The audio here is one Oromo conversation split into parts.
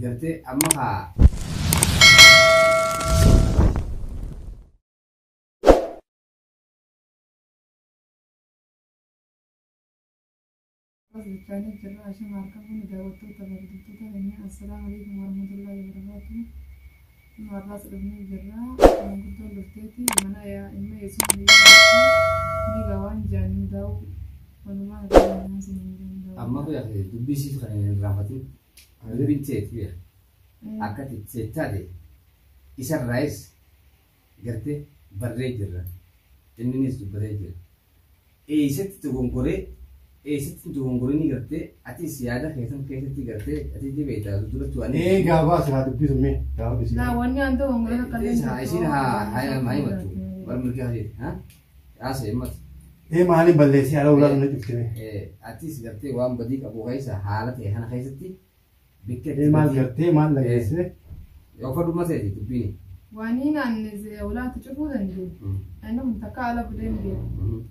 Gartee amma haa Bishaanii jirra ashama harka fuuni daawwattoota hordoftoota keenya assalaamu alaikum warahmatullahi wabarakaatuh. Nu har'aas dhufnee jirra. Manguddoon dhufteeti mana ilma eessuma biyya ni gawaan jaan daa'u walumaa galatti sin daa'u. Amma beekte dubbii siif kan hin raafatin dubbiin teeti beekte akka taate isarraayis gartee barree jirra inninis dubbatee jira. Eessatti dogongoree eessatti dogongorinii gartee atis yaada keessan keessatti gartee ati ni beektaa duratti waan. Ee gaafaa silaa dubbisu mee gaafa bisi. Laa wanni aan ta'u ongolota Haa kallee. isiin haa haa himatu bar mirga hajee haa haasa himatu. Ee maaliin balleessee haala ulaa na cufte mee. Atis gartee waan badii qabu keessa haala ta'e kana keessatti bikka Ee maal gartee maal dhageessee. Yoo fadhuma ta'e dubbiin. Waan naan ulaatti cufuu danda'u. Inni kun takka ala bulee hin beeku.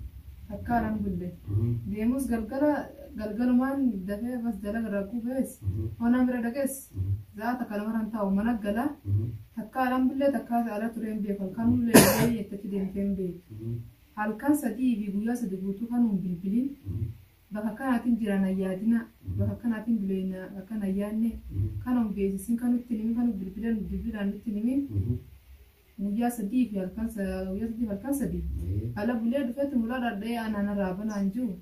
Takka ala hin bulle. Deemus galgala galgalumaan dafee bas dalaga rakkuu fees. Onaan bira dhaqees. Za'a takka lamarraan taa'u mana gala. Takka alaan bullee takka ala turee hin beeku. Halkan bullee jettatti deemtee hin beeku. Halkan sadii fi guyyaa sadi guutuu kanuun bilbilin. Bakka kanaatiin jiran ayyaadina. Bakka kanaatiin buleena akkan ayyaanne. Kanuun beeksisin kanutti himin kanu bilbilan bilbilaan nutti himin. Guyyaa sadii fi halkan guyyaa sadii fi halkan sadii. Ala bulee dhufeetti mulaa dhadhee anaan irraa banaan jiru.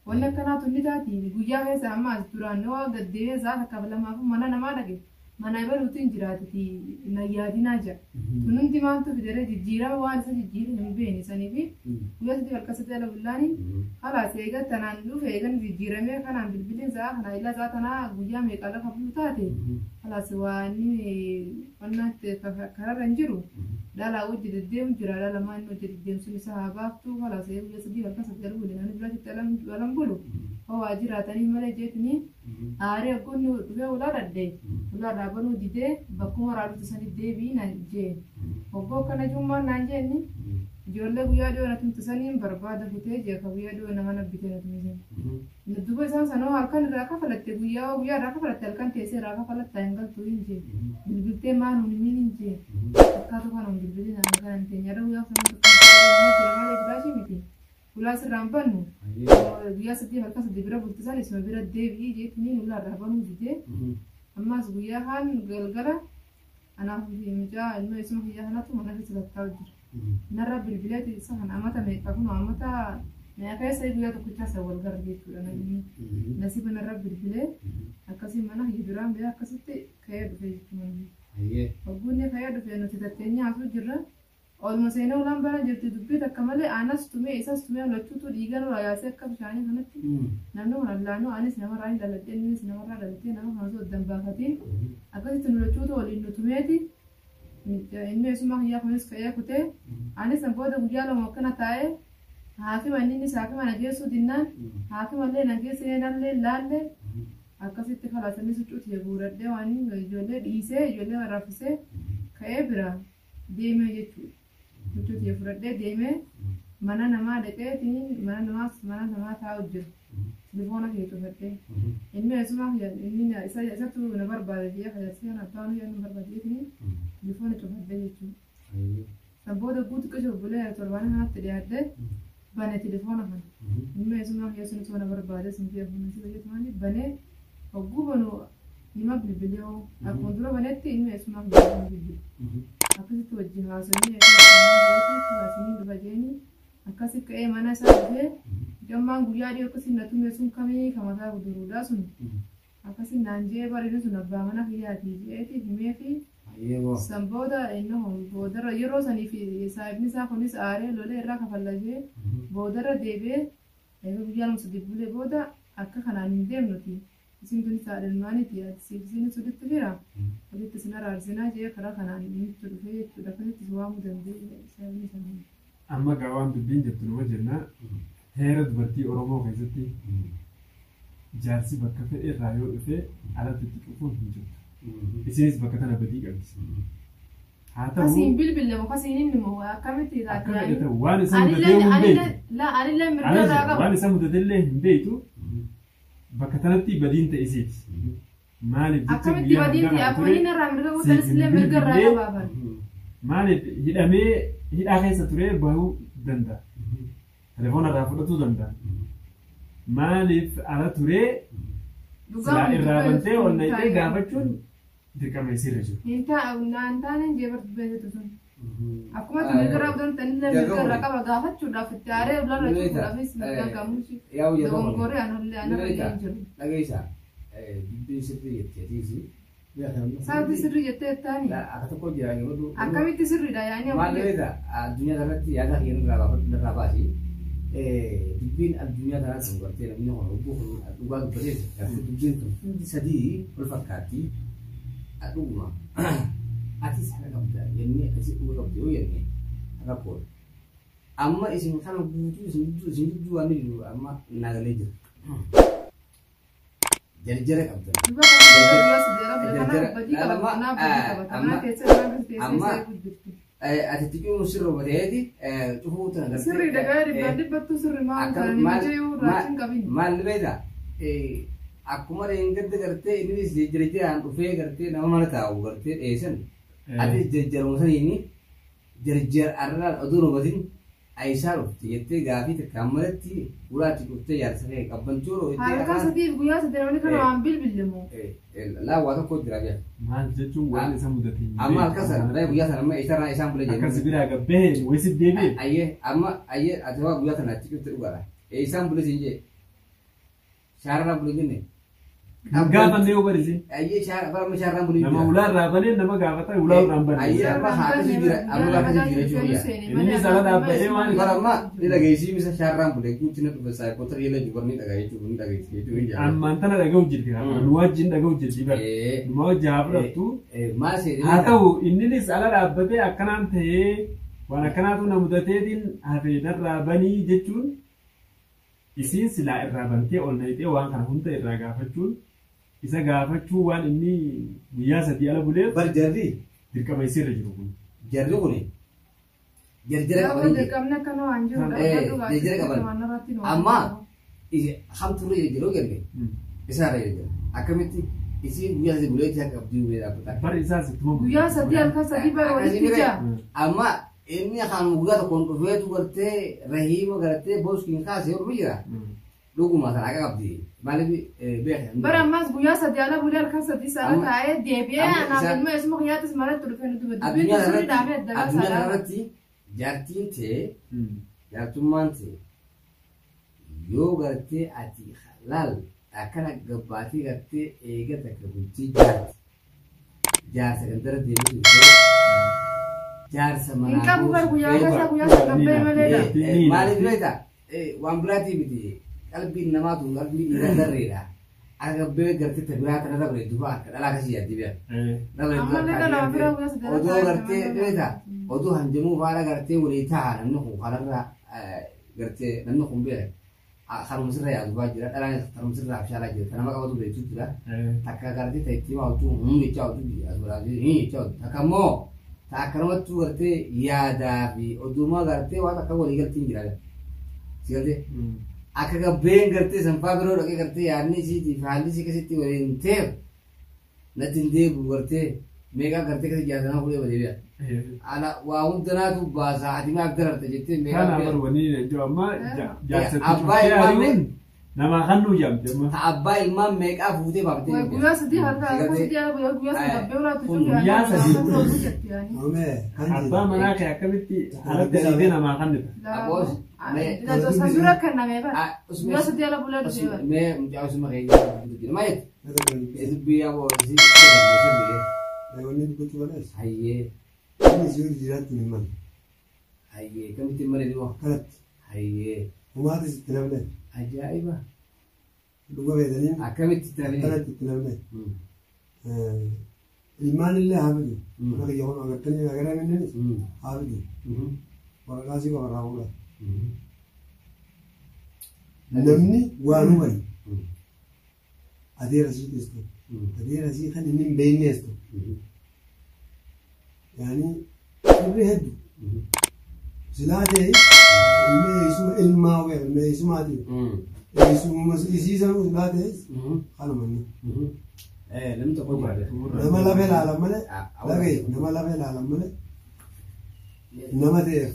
Wanni akkanaatu ni taati. Guyyaa keessa amma as duraan yoo gaddeebee sa'a takkaaf lamaaf mana namaa dhaqe mana ebaluutiin jiraatiti na yaadinaa jira. Kun hundi maaltu fidere jijjiirama waan isa jijjiire hin beekne sanii fi guyyaa sadii halkan sadii ala bullaani halaas eega tanaan dhufe eegan jijjiiramee kanaan bilbiliin sa'a kana illaa sa'a tanaa guyyaa meeqa lafa bulu taate halaas waan inni kararra hin jiru. Dhala hojii deddeemu jira dhala maan hojii deddeemsuun isa haa baaftu halaas guyyaa sadii halkan sadii ala bulle namni biraatti alan bulu hoo jiraatanii malee jeetanii aaree oggoonni dhufee ulaa dhadhee ulaa dhaabanuu didee bakkuma raaduu sanii deebii naan jee oggoo kana jummaan naan jeenni ijoollee guyyaa dhiyoo na tumte saniin barbaada futee jee ka guyyaa dhiyoo nama na bitee na tumte. Duuba isaan sanoo halkan irraa kafalatte guyyaa guyyaa irraa kafalatte halkan teessee irraa kafalatta hin galtu hin jee bilbiltee maan hun himin hin jee akkaatu kana hun bilbilin aan kana hin teenye guyyaa sana tokko jira malee firaashii miti ulaa sirraan bannu guyyaa sadii halkan sadii bira bultisan isuma bira deebi'ii jeetanii ulaa irraa banuu didee ammas guyyaa kaan galgala anaaf mucaa ilma isuma kiyyaa kanatu mana keessa tattaa'u jira. Narra bilbileeti isa kana amata meeqa kun amata meeqa keessa guyyaa tokkichaa isa wal gara jechuudha namni. Nasiba narra bilbilee akkasii mana kiyya duraan bee akkasitti ka'ee dhufe jechuudha. Ogguunni ka'ee dhufe nuti tatteenyaa haasuu jirra. Olma seenaa ulaan bana jirti dubbii takka malee anas tumee isas tumee lachuutu dhiiga nurraa yaasee akka bishaanii kanatti namni kun allaanuu anis namarraa hin dhaladhee innis namarraa dhalatee nama kana osoo addan baafatiin akkasitti nu lachuutu waliin nu tumeeti inni eessummaa kiyyaa kunis ka'ee kutee anis san booda guyyaa lama akkana taa'ee haakima innis haakima na geessuu dinnaan haakima illee na geessee nallee laallee akkasitti kalaasanii succuuti guuradhee waan ijoollee dhiisee ijoollee raffisee ka'ee bira deemee jechuudha. Huccuutii fudhadhee deemee mana namaa dhaqeetiin mana namaas mana namaa taa'u jira. Telefoona kee cufadhee. Inni eessumaa inni isatu na barbaade jee fayyadamee kana abbaan yoo na barbaade jeetiin telefoona cufadhee jechuudha. San booda guutuu qisha bulee torbaan kanatti dhiyaadhee bane telefoona kana. Inni eessumaa kiyya sun na barbaade sun jee fuunsi fayyadamaan banee hogguu banu nima bilbilee hoo akkuma dura banetti inni eessumaa kiyya bilbile. Akkasitti wajjin haasofnee kalaasanii dhufa jeeni akkasi ka'ee mana isaa dhufee jammaan guyyaa dhiyoo akkasii na tume sun kamii kamataa guduruudha sun akkasi naan jee bareedu sun abbaa mana kiyyaatii jeeti himee fi san booda inni boodarra yeroo sanii fi saahibni isaa kunis aaree lolee irraa kafallajee boodarra deebi'ee guyyaa lama sadii bulee booda akka kanaan hin deemnuti. Isin tun isaa ilmaaniiti isiin walitti fira walitti isin araarsinaa jee karaa kanaan nutti dhufee jechuudha akkasitti si waamuu danda'e sabni isaanii. Amma gaa waan dubbiin jettu numa jenna heera dubartii Oromoo keessatti jaarsi bakka fedhe irraa yoo dhufe alatti itti cufuun hin jirtu. Isinis bakka tana badii qabdi. Haa ta'u Kasiin bilbille moo kasiin inni moo akkamitti akka fedhe ta'u waan isa mudatee hin beektu. Laa anillee mirga irraa qaba. Waan isa mudatee illee hin beektu bakka tanatti badiin ta'e isiiti. Maaliif jecha Akkamitti guyyaa badiin hanga ta'e kana akkuma ture inni irraa mirga guutanis illee mirga irraa qabaaban. Maaliif hidhamee hidhaa keessa ture bahuu danda'a. Telefoona irraa fudhatuu danda'a. Maaliif ala turee silaa irraa bantee ol naqxee gaafachuun dirqama isiirra jiru. Hin taane jeebartu beektu sun. Akkuma mirga irraa guutan illee mirga irraa qaba gaafachuudhaaf itti aaree ularra cufuudhaafis mirga gamuusi. Dogongoree anullee anarra hin jiru. Dhageessa dubbii sirrii jetteetiisi. Saati sirrii jettee taani. Akka tokko jira yeroo Akkamitti sirriidha yaani Maal beektaa addunyaa kanarratti yaada kiyya irraa baafadhu irraa baasi. Dubbiin addunyaa kanaa sun gartee namni kun lubbuu kun dhugaa dubbatees gartee dubbiin kun hundi sadii wal fakkaatti. Dhuguma atis haqa qabda jennee atis dhuga qabda yoo jenne rakkoodha. Amma isin kana guutuu isin gidduu waan jiru amma nagalee jira. Jarjara qabda. Ati xiqqoo sirra bateeti cufuu tana gartee. Sirrii dhagaa dhibbaan dhibbattuu sirri maal ta'anii mijayuu raachiin qabin. Maal beektaa akkuma reengadda gartee innis jarjaraan dhufee gartee nama mana taa'u gartee dheessan ati jarjaruma saniini jarjar arraan oduu hubatin ayisaa dhufte jettee gaafii takkaan malatti ulaatti dhuftee jaarsa kee qabbantuu yeroo itti Halkan sadiif guyyaa sadii namni kana waan bilbille moo. Laa waa tokko jira beeku. Maal jechuun waan isa mudate hin Amma halkan sana guyyaa sana amma isarraa isaan bulee Akkas biraa gabbee wayisi deebi'e. Ayyee amma ayyee ati waa guyyaa sana achi dhufte dhugaadha. Isaan bulee siin jee shaarraa bulee jenne. Gaafannee yoo barisi. Ayyee bara shaarraan bulee Nama ulaa irraa banee nama gaafata ulaa irraan banee. Ayyee amma haakasii jira amma haakasii jira jechuudha. Inni sala dhaabbatee waan Bara amma ni dhageessii misa shaarraan bulee guutti na dhufe saayikoota yeela jiru ni dhagaye jechuudha ni dhageessi jechuudha. Ammaan tana dhaga'u jirti. Nu wajjin dhaga'u jirti bara. Nu wajjin haa fudhattu. Maal seetee. Haa ta'u inninis ala dhaabbatee akkanaan ta'ee waan akkanaatu na mudateetiin hafee narraa banii jechuun isiin silaa irraa bantee ol naqxee waan kana hunda irraa gaafachuun isa gaafachuu waan inni guyyaa sadii ala buleef Bar jarri dirqama isiirra jiru kun. jarri kuni jarjara qabanii Dirqamni akkana waan jiru. Jarjara qaban. Amma hamturri yeroo jenne isaarra jira. Akkamitti isiin guyyaa sadii buleetti akka qabdii bulee dhaabbata. Bar isaas ittuma Guyyaa sadii halkan sadii bara walitti jira. Amma inni kan guyyaa tokkoon dhufeetu gartee rahiima gartee booskiin kaasee yeroo jira. Dhuguma sana akka qabdi. Maaliif beekta. Bara ammaas guyyaa sadii ala bulee halkan sadii sana taa'ee deebi'ee anaaf ilma isuma kiyyaattis maratti dhufee nu dubbatu. Dubbiin sirrii dhaabee adda Addunyaa baasaa kanarratti jaartiin ta'e jaartummaan ta'e yoo gartee ati laal akkana gabbaatee gartee eega takka bultii jaarti. Jaarsa kan dara deemee turte jaarsa manaa. Hin qabu bar guyyaa keessa guyyaa sadii gabbee maleedha. Maaliif beektaa waan biraatii miti qalbiin namaatu qalbii dhiiraa darreedha. Akka gabbee gartee tabiraa kana dabre duba akka dhalaa akkasii yaaddi beeka. Odoo gartee beektaa odoo hanjamuu faana gartee walii ta'a namni kun kanarraa gartee namni kun beeka. Harumsirra yaadu baa jira dhalaan harumsirra abshaalaa jira nama qabatu beektu jira. Takka gartee ta'etti waatu hin jechaa otu hin jechaa otu takka immoo akkanumattuu gartee yaadaa fi odumaa gartee waan akka walii galtiin jira. Si galtee akka gabbeen gartee sanfaa biroo dhaqee gartee yaadni isiitiif haalli isii keessatti waliin ta'eef natti hin deebi'u gartee meeqaa gartee keessa jaarsanaa fuudhee badee bira. Ala waa hundanaatu baasaa ati maaf dararte jettee meeqaa. Kana bar wani jiru amma jaarsatti cuftee ari'uun namaa kan nuu jaamte amma. Ta abbaa ilmaan meeqaa fuutee baaftee. Guyyaa sadii halkan halkan sadii ala guyyaa sadii gabbee olaatu Guyyaa sadii. Kan Abbaa manaa kee akkamitti alatti ariitee namaa kannita. Abboos. Dura kennamee bara. Guyyaa sadii ala bulee dhufee bara. Mee mucaa osuma keenya jira maayet. Dubbii yaa si Wanni dubbachuu balees. Hayyee. Inni si jiraatti hin malu. Hayyee kamitti hin malee dhiboo. Kanatti. Hayyee. Humaatis itti namne. Ajaa'iba. Dhuga beekanii. Akkamitti itti namne. Kanatti itti namne. Ilmaan illee haa fidu. Mana kiyya kun agartanii agaraan innis haa fidu. Waraqaa sii qofarraa fuudha. Namni waan hubatu. Adeera sii dhiistu. Adeera sii kan inni hin beekneestu. Yaani sirri hedduu. Silaa ta'e ilmi eessuma ilmaa wayya ilmi eessumaati. Eessuma isiisan silaa ta'es kanuma inni. Namni tokko jira. Nama lafee laalan malee lafee nama lafee laalan malee nama ta'eef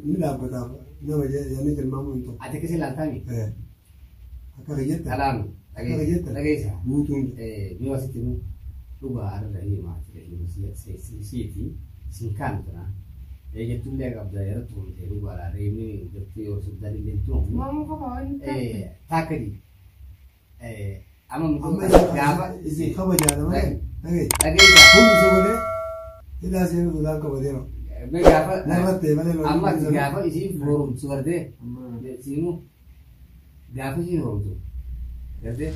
ni dhaabbataaf nama jedhanii tilmaamuu hin ta'u. Ati akkasii laaltaami? Akka kiyyatti. Kalaami. Akka kiyyatti. Dhageessa. Guutuu hin jiru. Mee wasitti nu dhugaa arra himaa siiti sin kaan tana. Eeggattullee qabda yeroo tuumte dhugaadha. Reemni gartee yoo soddaan illee tuumu. Maamuu qofa waan taate. Taakadi. Amma Amma gaafa isin kabajaadha malee. Dhagaye. Dhageessa. Hundi isa godhee hidhaa seenuu sodaan qabateera. Mee gaafa Narratti ta'e malee amma ati gaafa isiin horomtu gartee Amma siimu gaafa isiin horomtu gartee